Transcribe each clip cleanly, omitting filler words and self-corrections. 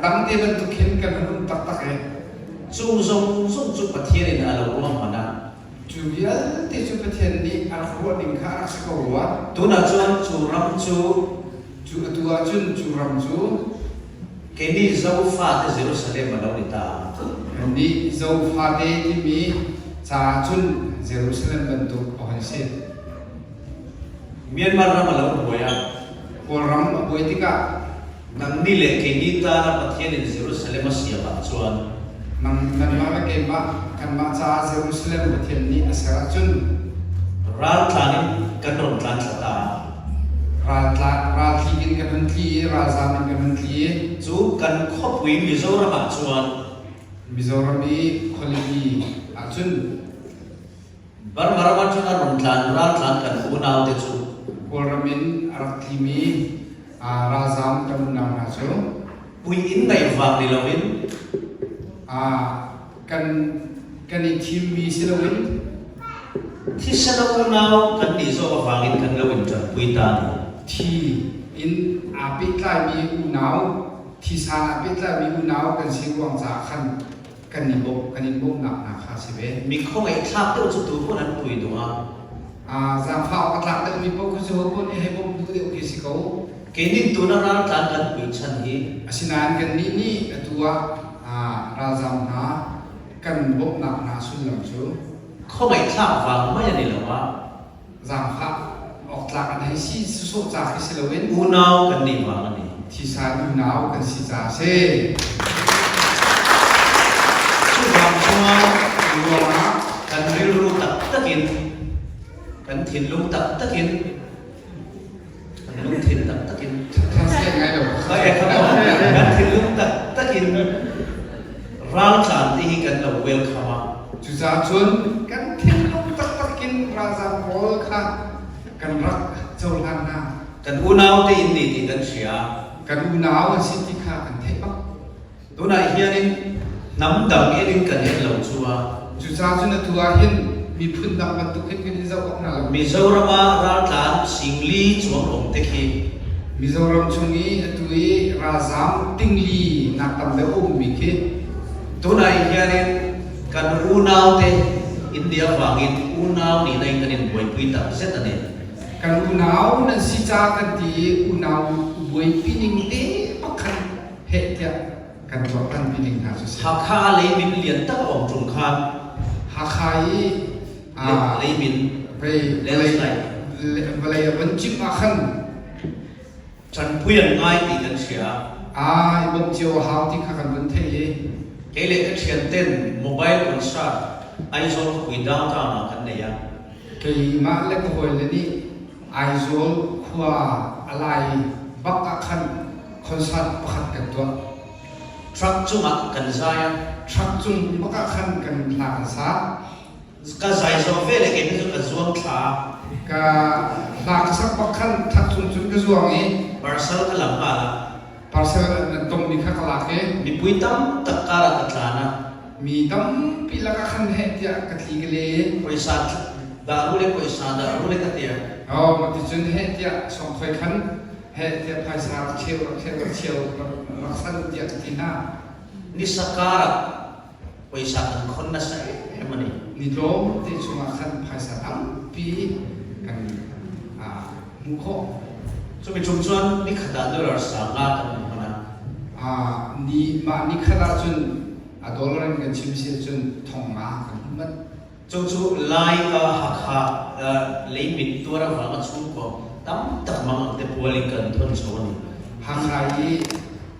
dang te bantuk khin kan hun um taktak e. Chung zong zong cu Pathian in a lo ruahman ah. Cu vialte cu Pathian nih a rak ruah ning kha a rak si ko rua. Tunah cun cu ram cu Cu atu ah cun cu ram cu Kenih Zofate Jerusalem a lo ni ta. Kannih Zofate timi caah cun Jerusalem bantuk a hon si. Myanmar ram a lo buai ah. Kawlram a buai tikah Nang nih le kei nih tana Pathian in Jerusalem a siam ahcun nang nanmah le keimah kanmah caah Jerusalem Pathian nih a ser ahcun raltlan in kan ron tlan thla ta. Raltlan raltli in kan hun tli i ralzam in kan hun tli i Cu kan khuapui Mizoram ah cun Mizoram i khualipi ahcun Burma ram ah cun a run tlan raltlan kan unaute cu Kawlram in a rak tlimi ralzam kan unau hna cu pui in ngaih vang ni loin kan kan i thimmi si loin thisen a unau kan nih zawk avangin kan lo in ṭanpui ta ni. Thi in aa pehtlaimi unau thisan aa pehtlaimi unau kan si ruang caah khan kan i bawmh kan in bawmhnak hna kha si ve. Mi khawngaih-thlak deuh cu tu pawn an pui duh ah. Zaangfah awk a tlak deuhmi paoh khi cu ho paoh nih hei bawmh duh deuh khi si ko. Kei nih tun a raltlan kan pui chan hi. Asinain kannih nih atu ah ralzam hna kan bawmhnak hna sullam cu khawngaih-thlak vang mai an i lo ah zaangfah awktlak an hei si sawsawh ca khi si loin unau kan nih vang an i thisa unau kan si ca a si. Cuvang cungah ruangah kan rilru taktak in kan thinlung taktak in kan lungthin taktak in translate ngai lo kan thinlung taktak in raltlan ti hi kan lo welcome ah Cucaah cun kan thinlung taktak in ralzam pawl kha kan rak cohlan hna. Kan unau te in ni ti kan hria. Kan unau an si ti kha kan theih bak. Tunah hian hnam dang in kan en lo chu a. Cucaah cun atu ah hin miphun dang bantuk hin kan i zoh awk hna lo. Mizoram ah raltlan singli chuang om te khi. Mizoram chung i atu i ralzam tingli nak tam deuh a ummi khi. Tunah hian kan unaute India vangin unau nihna in kan in buaipui tak zet a ni. Kan unau nan si ca kan ti i unau buaipi ning te pakhat heh tiah kan tuaktanpi ding hna cu si. Hakha leimin lian tak a um ṭung khan Hakha i leimin vei vawlei a von cimh ah khan Ṭanpui an ngai ti kan hria. Aa i bawmh cio a hau ti kha kan vun theih i. Kei le ka ṭhianten mobile concert Aizawl khuapui downtown ah kan nei a. Keimah le ka hawile nih Aizawl khua a lai bak ah khan concert pakhat kan tuah. Truck cungah kan zai a. Truck cung bak ah khan kan hla kan sa. Ka zai zawng ve le kei cu ka zuang thla. Ka hla ka sak bak khan thak chung cun ka zuang i parcel ka lam hnga la. Parcel an tommi kha ka lak i mipui tam tak kar ah ka tlan a. Mi tampi lakah khan heh tiah ka tli ka le. Poisa dah ru le poisa dah ru le ka tia. Oh, ma ti cun heh tiah songkhoi khan heh tiah phaisa rak cheu rak cheu rak cheu rak san tiah ka ti hna. Nisa kar ah Poisa kan khon nasa em a ni. Ni tlawm te chungah khan phaisa tampi kan hmuh khawh. Cumi chung cun nikhat ah dollar sanga kan hmuh hmana. Ni mah nikhat ah cun a dollar in kan chim si cun thong nga kan hmuh manh. Cu cu Lai Hakha leimin tuar avang a chungkua tam tak mang ang te pual in kan thon cho ani. Hakha i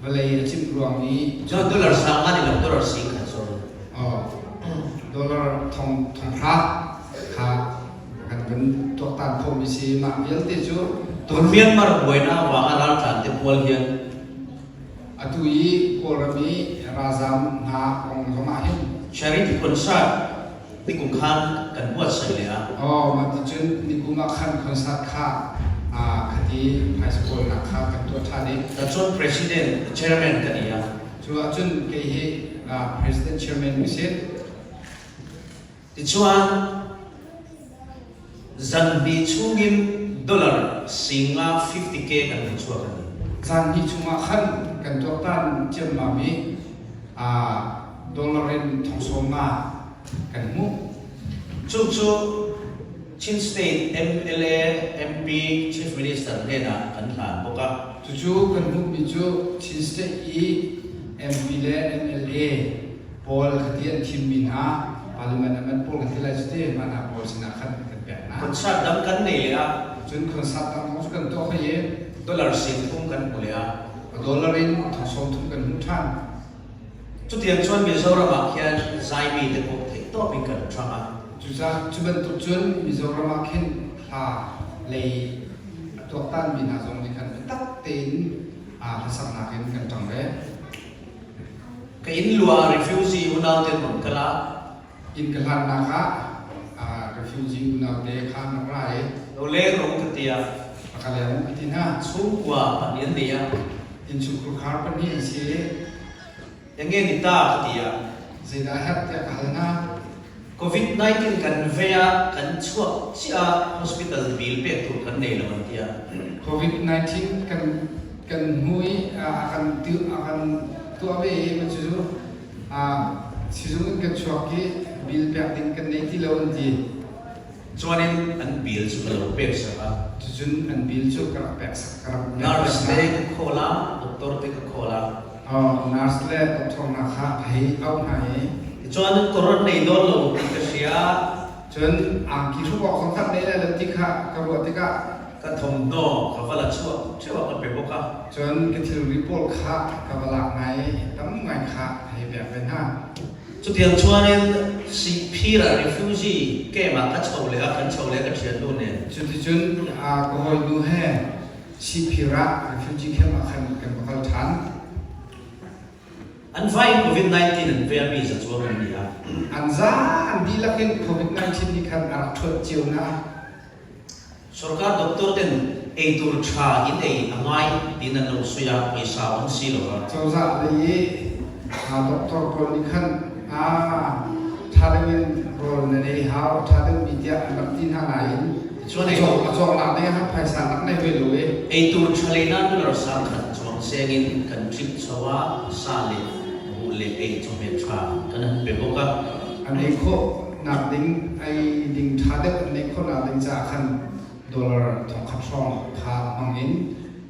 vawlei a cimh ruang i Cun dollar sang nga ni lo dollar sing khat sorry. Oh, dollar thong thong hra kha kan kan tuaktan khomi si mah vialte cu Tun Myanmar buaina wang a raltlan te pual hian Atu i Kawlram i ralzaam hna kong zong ah hin Charity concert nikum khan kan buatsaih le ah. Oh, mah ti cun nikum ah khan concert kha khati phaisa kawlnak kha kan tuah ṭhan i. Cun president chairman kan i ah. Cu ahcun kei hi president chairman ka si. Tichuan zanhnih chungin dollar singa 50k kan hmu chuak an ti. Zanhnih chungah khan. kan tuaktan ciammam i dollar in thong 50 kan hmuh. Cu cu Chin State MLA, MP, Chief Minister hnenah kan hlan bawk a. Cucu kan hmuhmi cu Chin State i MP le MLA pawl khati an thimmi hna parliament a man pawl kan ti lai cu ti mah hna pawl sinah khan kan pek hna. Concert dang kan nei leh ah. Cun concert dang zong cu kan tuah hoi i. Dollar 30 kan hmu leh ah. Dollar in thong 30 kan hmuh ṭhan. Cutiang cun Mizoram ah khin zaimi te pawh theihtawp in kan ṭhang a. Cucaah cu bantuk cun Mizoram ah khin hla lei a tuaktanmi hna zong nih khan biatak tein hlasaknak in kan ṭang ve. Ka inn lua refugee unau te hmang kal ah. Inn ka hlannak ah refugee unau te kha an rak ra i. Lo leng rung ka ti ah. A ka leng ka ti hna. Chungkua pahnih an nei ah. Innchungkhur khar pahnih an si i. Enge ni ta ka ti ah. Zeidah herh tiah ka hal hna. COVID-19 kan vei ah kan chuak chiah hospital bill pek tur kan nei lo an ti ah. COVID-19 kan kan hmu i a kan a kan tuah ve i ma cu sizung in kan chuak i bill pek ding kan nei ti lo an ti. Chuan in an bill cu ka lo pek sak a. Cucun an bill cu ka rak pek sak ka rak Nurse te ka call a, doctor te ka call a. Nurse le doctor hna kha a hei auh hna i. Cun koron nei dawn lo ti ka hria. Cun angki hruk awk zong khat nei lai lo ti kha ka ruah tikah. Ka thawmhnaw ka va la chuak ṭheo ka pe bawk a. Cun ka thilri pawl kha ka va lak hna i tam ngai kha hei pek ve hna. Cutiang chuan in Sihphir ah refugee camp ah ka cho le a kan cho le ka ṭhian nu nen. Cuticun ka hawinu he Sihphir ah refugee camp ah khan kan va kal ṭhan. An vai in COVID-19 an vemi za chuang an ni a. An za an dihlak in COVID-19 nih khan a rak ṭhuat cio hna. Sorkar doctor ten eitur ṭha in ei a ngai tiin an lo sui a, pawisa um si lo a. Cozah lei i doctor pawl nih khan ṭha deuh in rawl nan ei hau, ṭha deuhmi tiah an rak ti hna nain Cun a cawknak ding ah phaisa nak nei ve lo i. Eitur ṭha lei na dollar 50 chuang seng in kan trip cho ah sa le buh le ei chawhmeh ṭha kan han pe bawk a. An ei khawh nak ding ei ding ṭha deuh an neih khawh nak ding caah khan dollar 1000 hrawng kha hmang in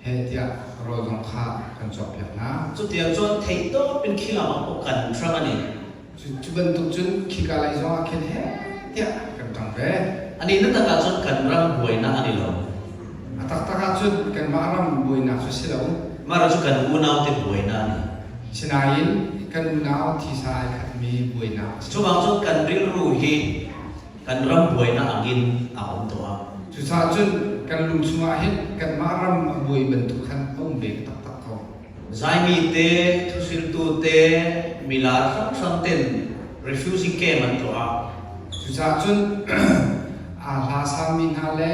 heh tiah rawl zong kha kan cawkpiak hna. Cutiang cun theihtawp in khilam ah pawh kan hrang ani. Cu bantuk cun khika lei zong ah khin heh tiah kan ṭang ve. Ani na tak ahcun kan ram buainak ani lo. A taktak ahcun kanmah ram buainak cu si lo. Mah ram cu kan unau te buainak ani. Sinain kan unau thisa ai khatmi buainak a si. Cubang cun kan rilru hi kan ram buainak angin a um tuah. Cucaah cun kan lung chungah hin kanmah ram a buai bantuk khan a um ve taktak ko. Zaimi te, thuhriltu te, milar hramhram ten refugee camp an tuah. Cucaah cun aa hla sami hna le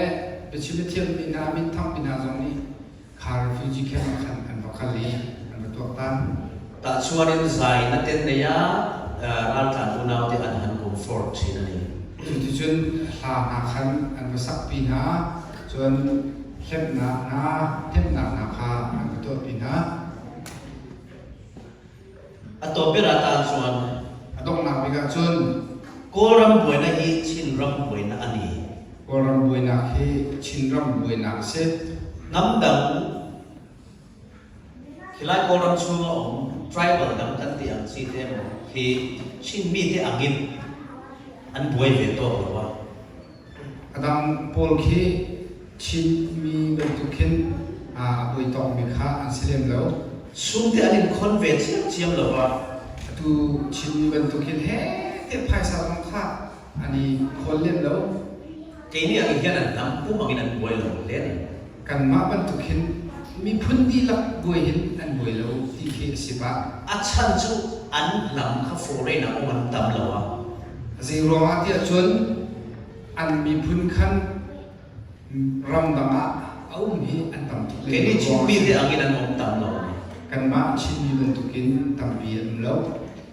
biachim a thiammi hna, minthangmi hna zong nih kha refugee camp ah khan an va kal i an va tuaktan. Tahchuan in zai na ten nei ah raltlan unau te an han comfort thin ani. Cuticun hla hna khan an va sakpi hna, cun hlemhnak hna, hnemhnak hna kha an va tuahpi hna. A tawpir ah tan chuan A donghnak bik ah cun Kawlram buaina hi Chinram buaina ani. Kawlram buainak hi Chinram buainak a si. Hnam dang khilai Kawlram chung a um tribal dang kan ti ang chi te maw hi Chinmi te angin an buai ve tawk lo a. A dang pawl khi Chinmi bantuk khin a buai tawkmi kha an si lem lo. Sum te an in khon ve chiamchiam lo a. Atu Chinmi bantuk hin heh tiah phaisa zong kha an i khawl lem lo. Kei nih ang hian an hnam pum angin an buai lo hle ni. Kanmah bantuk hin miphun dihlak buai hin an buai lo ti khi a si pah. A chan cu an hnam kha foreign ah um an tam lo a. Zei ruangah tiah cun an miphun khan ramdang ah a um hi an tam tuk Kei nih Chinmi te angin an um tam lo. Kanmah Chinmi bantukin tampi an um lo.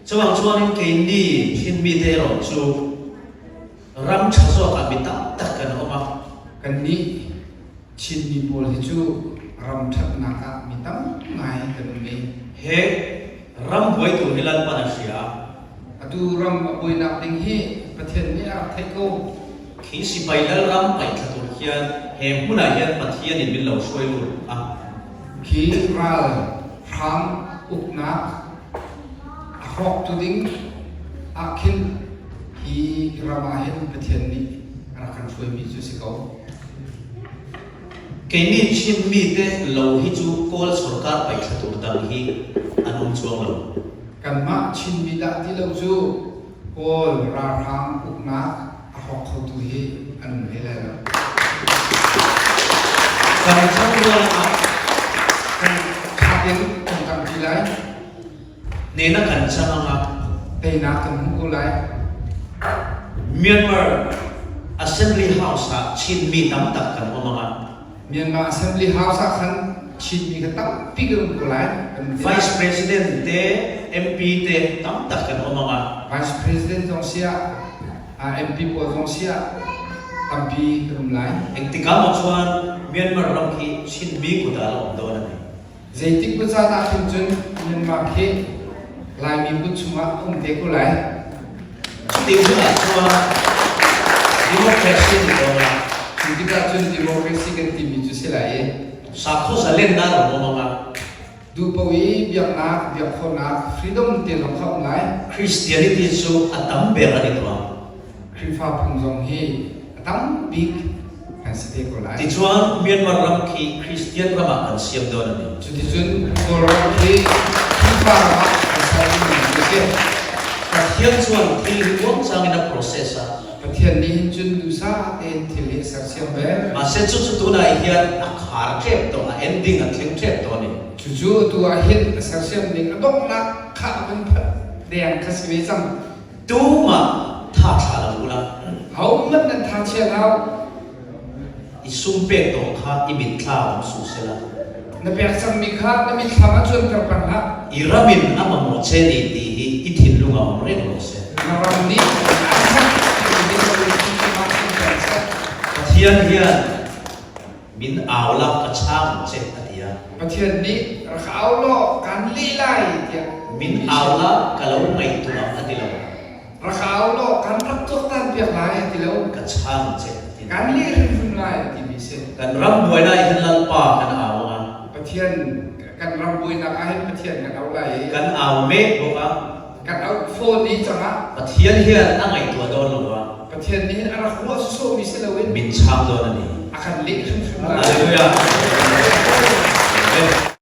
Cubang chuan in kei nih Chinmi te erawh cu ram ṭha zawk ah mi taktak kan um a. Kannih Chinmi pawl hi cu Ram ṭhatnak ah mi tam ngai kan um i. He ram buai tur hi Lalpan a hria. Atu ram a buainak ding hi Pathian nih a rak theih ko. Khi sipai lal ram paihthla tur hian he hmunah hian Pathian in min lo hruai lut a. Khi ral hram uknak a hrawktu ding ah khin hi ram ah hin Pathian nih a rak kan hruaimi cu si ko. Keini Chinmi te lo hi chu Kawl sorkar paihthla tur dang hi an um chuang lo. Kanmah Chinmi dah ti lo cu Kawl ralhrang uknak a hrawk khotu hi an um hlei lai lo. Kan cang ruangah kan thlak in kan tangpi lai. Nena kan cang anga. Teinak kan hmuh ko lai. Myanmar Assembly House ah Chinmi tam tak kan um anga. Myanmar Assembly House ah khan Chinmi kha tampi kan um ko lai. Vice President te, MP te tam tak kan um anga. Vice President zong siah, MP pawl zong siah tampi kan um lai. Engtikah maw chuan Myanmar ram khi Chinmi kut ah a um dawn ani. Zeitik bu caan ah khin cun Myanmar khi Laimi kut chungah um te ko lai. Cuti hmun ah cun democracy ni ko la. Cu tikah cun democracy kan timi cu si lai i. Sakhaw zalennak ram um anga. Duhpaoh i biaknak, biak khawhnak, freedom te zong kha um lai. Christianity cu a tam ber an i tuah. Khrihfa phung zong hi a tam bik kan si te ko lai. Tichuan Myanmar ram khi Christian ram ah kan siam dawn a ni. Cuticun Kawlram khi Khrihfa ram ah kan ser dingmi a si. Pathian chuan thil hi muangcang in a process a. Pathian nih hin cun duhsah tein thil hi a sersiam ve. Mahse cucu tunah hian a khar ṭep tawh, a ending a thleng ṭep tawh a ni. Cucu atu ah hin a sersiam ning a donghnak kha a vun phanh deng kha si ve cang. Tumah tha thla lo ula. Hohmanh nan tha chia hlah. I sum pek tawh kha i mitthla um su sela. Na pek cangmi kha na mitthlam ah cuanter peng hlah. I ram in a mamawh che ni ti hi i thinlung ah um reng rawh seh. Na ram nih an herh ti na lungthin chungah um peng seh. Pathian hian min au la ka chang che a ti a. Pathian nih rak au law kan leh lai tiah. Min au la ka lo ngaihtuah a ti lo. Rak au law kan rak tuaktan piak lai a ti lo. Ka chang che a ti. Kan leh hrimhrim lai a timi si. Kan ram buainak hin Lalpa kan au anga. Pathian kan ram buainak ah hin Pathian kan au lai i. Kan au mek bawk a. Kan au phone i cangah. Pathian hian a ngaihtuah dawn lo a. Pathian nih hin a rak ruah sawsawhmi si loin min chang dawn a ni. A kan leh hrimhrim lai. Hallelujah. Amen.